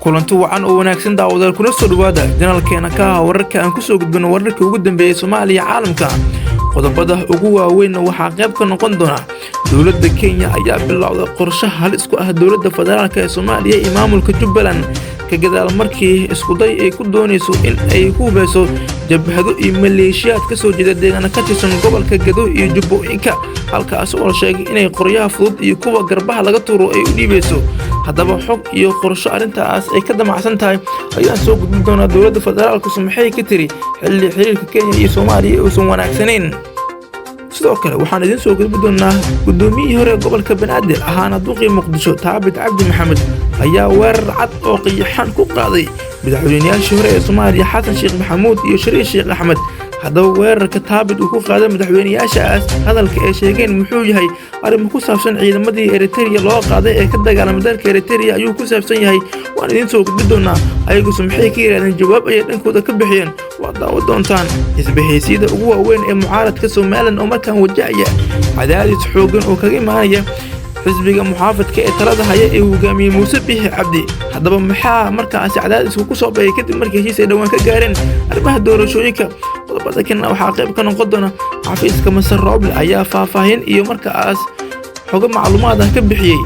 Kulanti wacan oo wanaagsan, daawadaal, kuna soo dhowaada janalkeena ka ah wararka aan kusoo gudbino wararkii ugu dambeeyey Soomaaliya, caalamka. Qodobada ugu waaweynna waxaa qayb ka noqon doona: dowladda Kenya ayaa bilowday qorshe halis ku ah dowladda federaalk ee Soomaaliya iyo maamulka Jubbaland, ka gadaal markii iskuday ay ku doonayso in ay ku hubeyso jabhado iyo maleeshiyaad ka soo jeeda deegaano ka tirsan gobolka Gado iyo Jubbooyinka, halkaas oo la sheegay inay qoryaha fudud iyo kuwa garbaha laga tuuro ay u dhiibayso. Haddaba, xog iyo qorsho arrintaas ay ka damacsan tahay ayaan soo gudbin doonaa. Dowladda federaalkusu maxay ka tiri xilli xiriirka Kenya iyo Soomaaliya uusan wanaagsanayn? Sidoo kale waxaan idiin soo gudbi doonaa: guddoomiyihii hore ee gobolka Banaadir, ahaana duqii Muqdisho, Taabit Cabdi Maxamed, ayaa weerar cad oo qiyaxan ku qaaday madaxweynayaashii hore ee Soomaaliya, Xasan Sheekh Maxamuud iyo Shariif Sheekh Axmed. Haddaba, weerarka Taabit uu ku qaaday madaxweynayaashaas, hadalka ay sheegeen muxuu yahay? Arrimo ku saabsan ciidamadii Eritereya loo qaaday ee ka dagaalamay dalka Eritereya ayuu ku saabsan yahay, waan idiin soo gudbi doonaa. Ayaguse maxay ka yidhahdeen? Jawaab ayay dhankooda ka bixiyeen, waad daawo doontaan. Isbahaysyada ugu waaweyn ee mucaaradka Somalilan oo markaan wajahaya cadaadis xooggan oo kaga imaanaya xisbiga muxaafadka ee talada haya ee hogaamiyey Muuse Biixi Cabdi. Haddaba, maxaa markaasi cadaadisku ku soo baxay kadib markii heshiis ay dhowaan ka gaareen arrimaha doorashooyinka? Qodobada kalena waxaa qayb ka noqon doona: xafiiska Masar Rooble ayaa faahfaahin iyo markaas xogo macluumaad ah ka bixiyey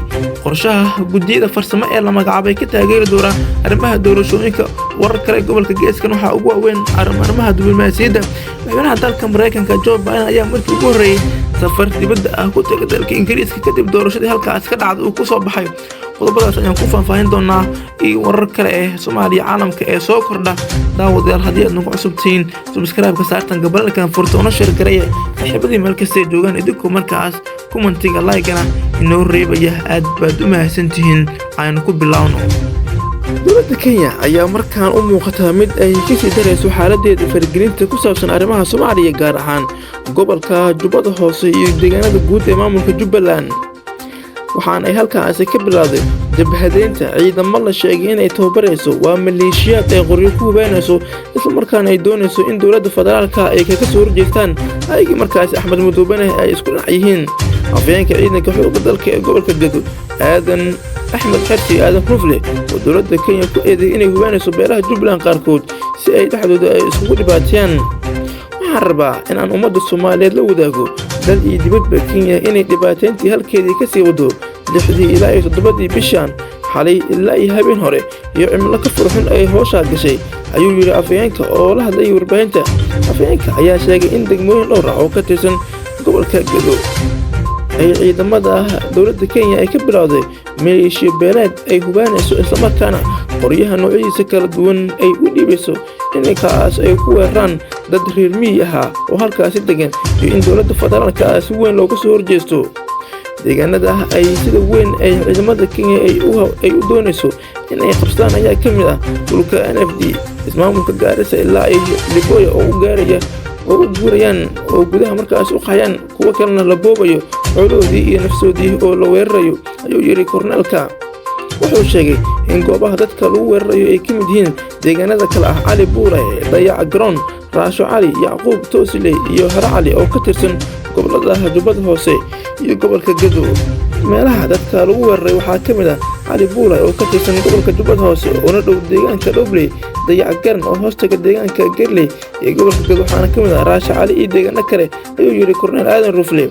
qorshaha guddiyada farsamo ee la magacaabay ka taageeri doona arrimaha doorashooyinka. Warar kale, gobolka Geeskan waxaa ugu waaweyn arrimaha diblomaasiyadda. Madaxweynaha dalka Maraykanka Joe Biden ayaa markii ugu horreeyey safar dibadda ah ku tegay dalka Ingiriiska kadib doorashadii halkaas ka dhacday uu ku soo baxay. Qodobadaas ayaan ku faahfaahin doonaa iyo warar kale ee Soomaaliya, caalamka ee soo kordha. Daawadayaal, haddii aad nagu cusub tihiin, subscribe-ka saartan, gambaleelkan furta, una share gareeya saaxiibadii meel kastay joogaan, idinkoo markaas comment-iga, like-gana inoo reebaya. Aad baad u mahadsantihiin. Aynu ku bilowno. Dowladda Kenya ayaa markaan u muuqataa mid ay kasii darayso xaaladeeda faragelinta ku saabsan arrimaha Soomaaliya, gaar ahaan gobolka Jubbada Hoose iyo deegaanada guud ee maamulka Jubbaland. Waxaana ay halkaasi ka bilowday jabhadeynta ciidamo la sheegay inay tababarayso, waa maleeshiyaad ay qoryo ku hubeynayso, islamarkaana ay doonayso in dowladda federaalka ay kaga soo horjeestaan ayagii markaasi Axmed Madoobene ay isku dhinac yihiin. Afhayeenka ciidanka xoogga dalka ee gobolka Gado, Aadan Axmed Xersi Aadan Rufle, oo dowladda Kenya ku eeday inay hubeynayso beelaha Jubbaland qaarkood si ay dhexdooda ay iskugu dhibaatiyaan: "Waxaan rabaa inaan ummadda Soomaaliyeed la wadaago, dal iyo dibadba, Kenya inay dhibaateyntii halkeedii ka sii wado 6dii ilaa iyo 7dii bishan, xalay ilaa iyo habeen hore iyo cimilo ka furxun ay hooshaa gashay," ayuu yidhi afhayeenka oo la hadlayay warbaahinta. Afhayeenka ayaa sheegay in degmooyin dhowr ah oo ka tirsan gobolka Gado ay ciidamada dowladda Kenya ay ka bilowday maleeshiyo beeleed ay hubaanayso, islamarkaana qoryaha noocyadiisa kala duwan ay u dhiibayso inkaas ay ku weeraraan dad reer miyi ahaa oo halkaasi degan, iyo in dowladda federaalka ah si weyn looga soo horjeesto. Deegaanada ay sida weyn ay ciidamada Kenya ay u doonayso in ay qabsadaan ayaa ka mid ah dhulka NFD, ismaamulka Gaarisa ilaa ay Libooya oo u gaaraya oo u guurayaan oo gudaha markaas u qaxayaan, kuwo kalena la boobayo xoolahoodii iyo nafsoodii oo la weerarayo, ayuu yidhi korneelka. Wuxuu sheegay in goobaha dadka lagu weerarayo ay ka mid yihiin deegaanada kale ah Cali Buure, Dayac Garoon, Raasho Cali Yacquub, Toosiley iyo Hare Cali oo ka tirsan gobolada Jubbada Hoose iyo gobolka Gado. Meelaha dadka lagu weeraray waxaa ka mid ah Cali Buulay oo ka tirsan gobolka Jubbada Hoose, oona dhow deegaanka Dhobley, Dayac Garan oo hoostaga deegaanka Gerley ee gobolka Gado, waxaana ka mid ah Raasho Cali iyo deegaano kale, ayuu yidhi Korneel Aadan Rufle.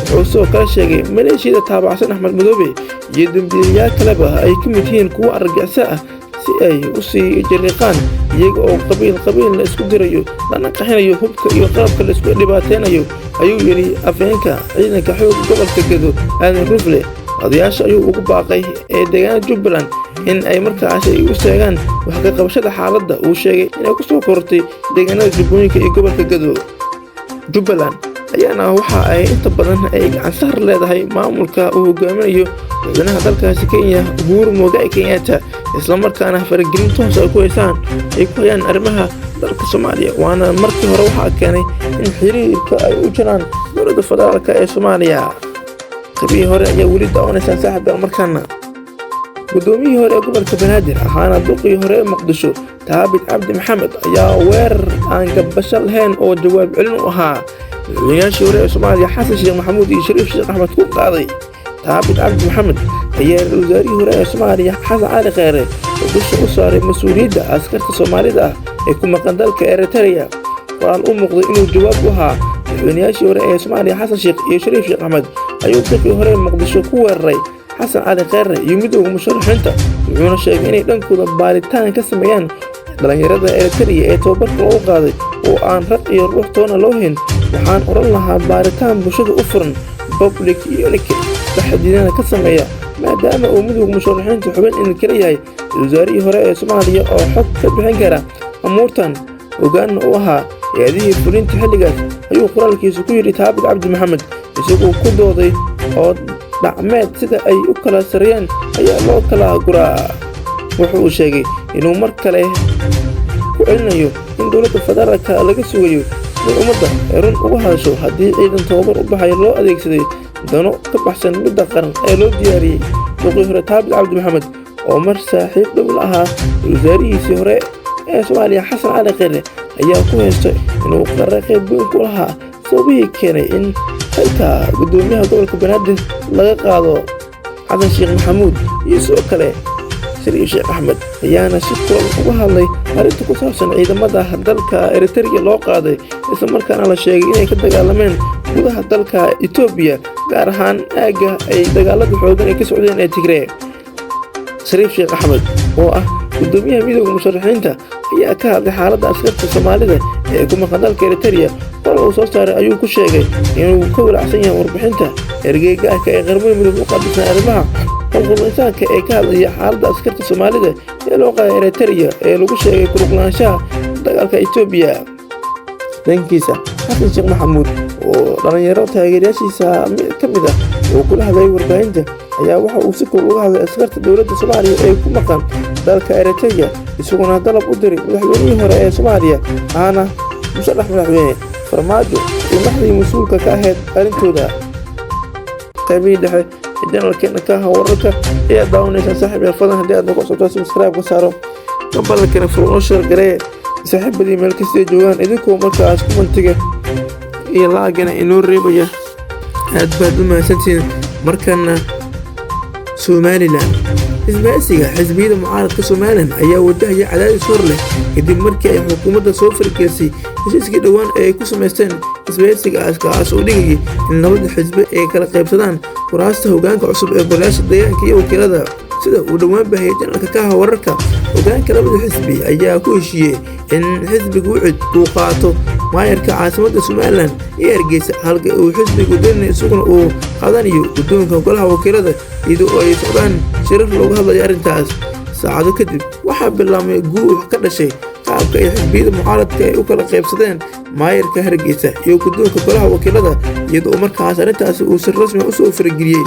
Wuxuu sidoo kale sheegay maleeshiyada taabacsan Axmed Madoobe iyo dembiilayaal kaleba ay ka mid yihiin kuwo argagixiso ah si ay u sii jariiqaan, iyaga oo qabiil qabiil la isku dirayo, lana qaxinayo hubka iyo qalabka la isku dhibaateynayo, ayuu yidhi afhayeenka ciidanka xooga gobolka Gado, Aadan Rufle. Odayaasha ayuu ugu baaqay ee deegaanada Jubbaland in ay markaasi ay u istaagaan wax ka qabashada xaaladda uu sheegay inay ku soo korortay deegaanada Jubbooyinka iyo gobolka Gado. Jubbaland ayaana waxa ay inta badan ay gacansaar leedahay maamulka uu hogaaminayo madaxweynaha dalkaasi Kenya, Uhuru Muigai Kenyatta, islamarkaana faragelin toos ay ku haysaan ay ku hayaan arrimaha dalka Soomaaliya, waana markii hore waxaa keenay in xiriirka ay u jiraan dowladda federaalka ee Soomaaliya. Qaybihii hore ayaa weli daawanaysaan, saaxiibyaal. Markaana, guddoomiyihii hore ee gobolka Banaadir, ahaana duqii hore ee Muqdisho, Taabit Cabdi Maxamed, ayaa weerar aan gabbasho lahayn oo jawaab celin u ahaa madaxweynayaashii hore ee Soomaaliya, Xasan Sheekh Maxamuud iyo Shariif Sheekh Axmed, ku qaaday. Taabit Cabdi Maxamed ayaa ra-iisul wasaarihii hore ee Soomaaliya, Xasan Cali Kheyre, oo dusha u saaray mas-uuliyadda askarta Soomaalida ah ee ku maqan dalka Eritrea. Qoraal u muuqday inuu jawaab u ahaa madaxweynayaashii hore ee Soomaaliya Xasan Sheekh iyo Shariif Sheekh Axmed ayuu duqii hore Muqdisho ku weeraray Xasan Cali Kheyre iyo midowda musharaxiinta, wuxuuna sheegay inay dhankooda baaritaan ka sameeyaan dhallinyarada Eritrea ee tababarka loogu qaaday oo aan raq iyo ruux toona loo hayn. Waxaan odhan lahaa baaritaan bulshada u furan, public inquiry, dhexdiinana ka sameeya, maadaama uu midowda musharaxiinta xubin in kala yahay wasaarihii hore ee Soomaaliya oo xog ka bixin kara amuurtan, hogaanna u ahaa hay-adihii fulinta xilligaas, ayuu qoraalkiisu ku yidhi Taabit Cabdi Maxamed, isagoo ku dooday oo dhacmeed sida ay u kala sarreeyaan ayaa loo kala guraa. Wuxuu uu sheegay inuu mar kale ku celinayo in dowladda federaalka laga sugayo inay ummadda ay run uga hadasho haddii ciidan tababar u baxaya loo adeegsaday dano ka baxsan midda qaran ee loo diyaariyey. Duqii hore Taabit Cabdi Maxamed oo mar saaxiib dhow la ahaa wasaarihiisii hore ee Soomaaliya Xasan Cali Kheyre ayaa ku haysto inuu qare qayb weyn ku lahaa sababihii keenay in xilka guddoomiyaha gobolka Banaadir laga qaado Xasan Sheekh Maxamuud. Iyo sidoo kale Shariif Sheekh Axmed ayaana si kulan uga hadlay arrinta ku saabsan ciidamada dalka Eritrea loo qaaday, isla markaana la sheegay inay ka dagaalameen gudaha dalka Etoobiya, gaar ahaan aagga ay dagaalada xoogan ay ka socdeen ee Tigree. Shariif Sheekh Axmed oo ah guddoomiyaha midowda musharaxiinta ayaa ka hadlay xaaladda askarta Soomaalida ee ku maqan dalka Eritrea. Qol uu soo saaray ayuu ku sheegay inuu ka walacsan yahay warbixinta ergeygaarka ee Qaramada Midoobe u qaabilsan arrimaha xuquuqul insaanka ee ka hadlaya xaaladda askarta Soomaalida ee loo qaaday Eritrea ee lagu sheegay ku lug lahaanshaha dagaalka Etoobiya. Dhankiisa, Xasan Sheekh Maxamuud oo dhallinyaro taageerayaashiisa ka mid ah oo kula hadlayay warbaahinta ayaa waxa uu si kul uga hadlay askarta dowladda Soomaaliya ee ku maqan dalka Eritrea, isaguna dalab u diray madaxweynihii hore ee Soomaaliya aana musharax madaxweyne Farmaajo iyo madaxdii mas-uulka ka ahayd arrintooda. Qaybihii dhexe ee channelkeena ka aha wararka ayaad daawanaysaa, saaxiib yaal. Fadlan haddii aad nagu cusubtaa, subscribe ka saaro, gambalkana furo, noo share garee saaxiibadii meel kastay joogaan, idinkoo markaas commentiga iyo likegana inoo reebaya. Aad baad u mahadsantihiin. Markana Somaliland. Isbahaysiga xisbiyada mucaaradka Somaliland ayaa wajahaya cadaadis hor leh kadib markii ay xukuumadda soo fargelisay heshiiskii dhowaan ee ay ku samaysteen isbahaysigaas, kaas oo dhigayay in labada xisbi ay kala qaybsadaan kuraasta hogaanka cusub ee golayaasha deegaanka iyo wakiilada. Sida uu dhowaan baahiyay channelka Kaha Wararka, hogaanka labada xisbi ayaa ku heshiiyey in xisbiga UCID uu qaato maayarka caasimadda Somaliland iyo Hargeysa, halka uu xisbiga Waddani isaguna uu qaadanayo guddoonka golaha wakiilada, iyadoo ay socdaan shirar looga hadlayo arrintaas. Saacado kadib waxaa bilaabmay guux ka dhashay qaabka ay xisbiyada mucaaradka ay u kala qaybsadeen maayarka Hargeysa iyo guddoonka golaha wakiilada, iyadoo markaas arrintaasi uu si rasmi u soo farageliyey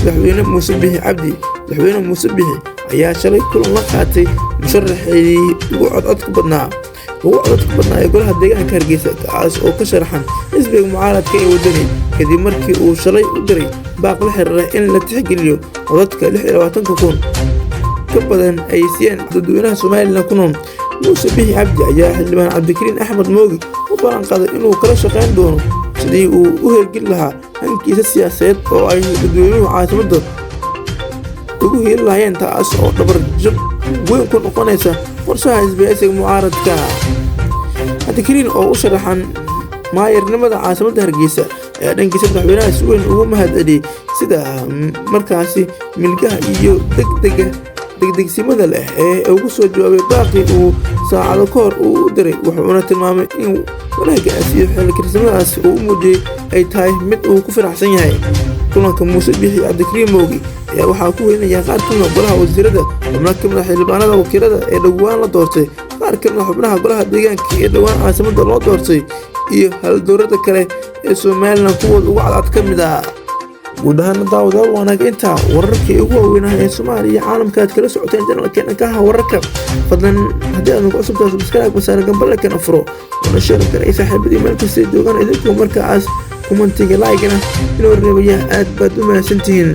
madaxweyne Muuse Bixi Cabdi. Madaxweyne Muuse Bixi ayaa shalay kulan la qaatay musharaxii ugu codcodka badnaa ee golaha deegaanka Hargeysa, kaas oo ka sharaxan xisbiga mucaaradka ee Waddani, kadib markii uu shalay u diray baaq la xiriira in la tixgeliyo codadka 26,000 ka badan ay siiyeen dadweynaha Somaliland ku nool. Muuse Bixi Cabdi ayaa xildhibaan Cabdikariin Axmed Mooge u ballan qaaday inuu kala shaqayn doono sidii uu u hergeli lahaa hankiisa siyaasadeed oo ay dadweynuhu caasimadda ugu hiili lahaayeen, taas oo dhabar jab weyn ku noqonaysa qorshaha isbahaysiga mucaaradka. Cabdikariin oo u sharaxan maayarnimada caasimadda Hargeysa ayaa dhankiisa madaxweynaha si weyn ugu mahadceliyey sida markaasi milgaha iyo degdega degdegsimada leh ee ugu soo jawaabay baaqii uu saacado ka hor uu u diray, wuxuuna tilmaamay in wanaaggaas iyo xilkarsimadaas uu u muujiyey ay tahay mid uu ku faraxsan yahay. Kulanka Muuse Bixi Cabdikariin Mooge ayaa waxaa ku welinaya qaar ka mida golaha wasiirada, xubno ka mid a xildhibaanada wakiilada ee dhowaan la doortay, qaar ka mid a xubnaha golaha deegaanka ee dhowaan caasimadda loo doortay iyo haldoorada kale ee Somaliland kuwooda ugu cadcad ka mid ah. Guud ahaana, daawadaal, wanaag intaa wararkii ugu waaweynaha ee Soomaaliya iyo caalamka aad kala socoteen channelkeena Kaha Wararka. Fadlan haddii aad nagu cusubtahay, subscribe saara, gambalkana furo, wana share garay saaxiibadii meel kastay joogaan, idinkoo markaas commentiga likegana inoo reebaya. Aad baad u mahadsantihiin.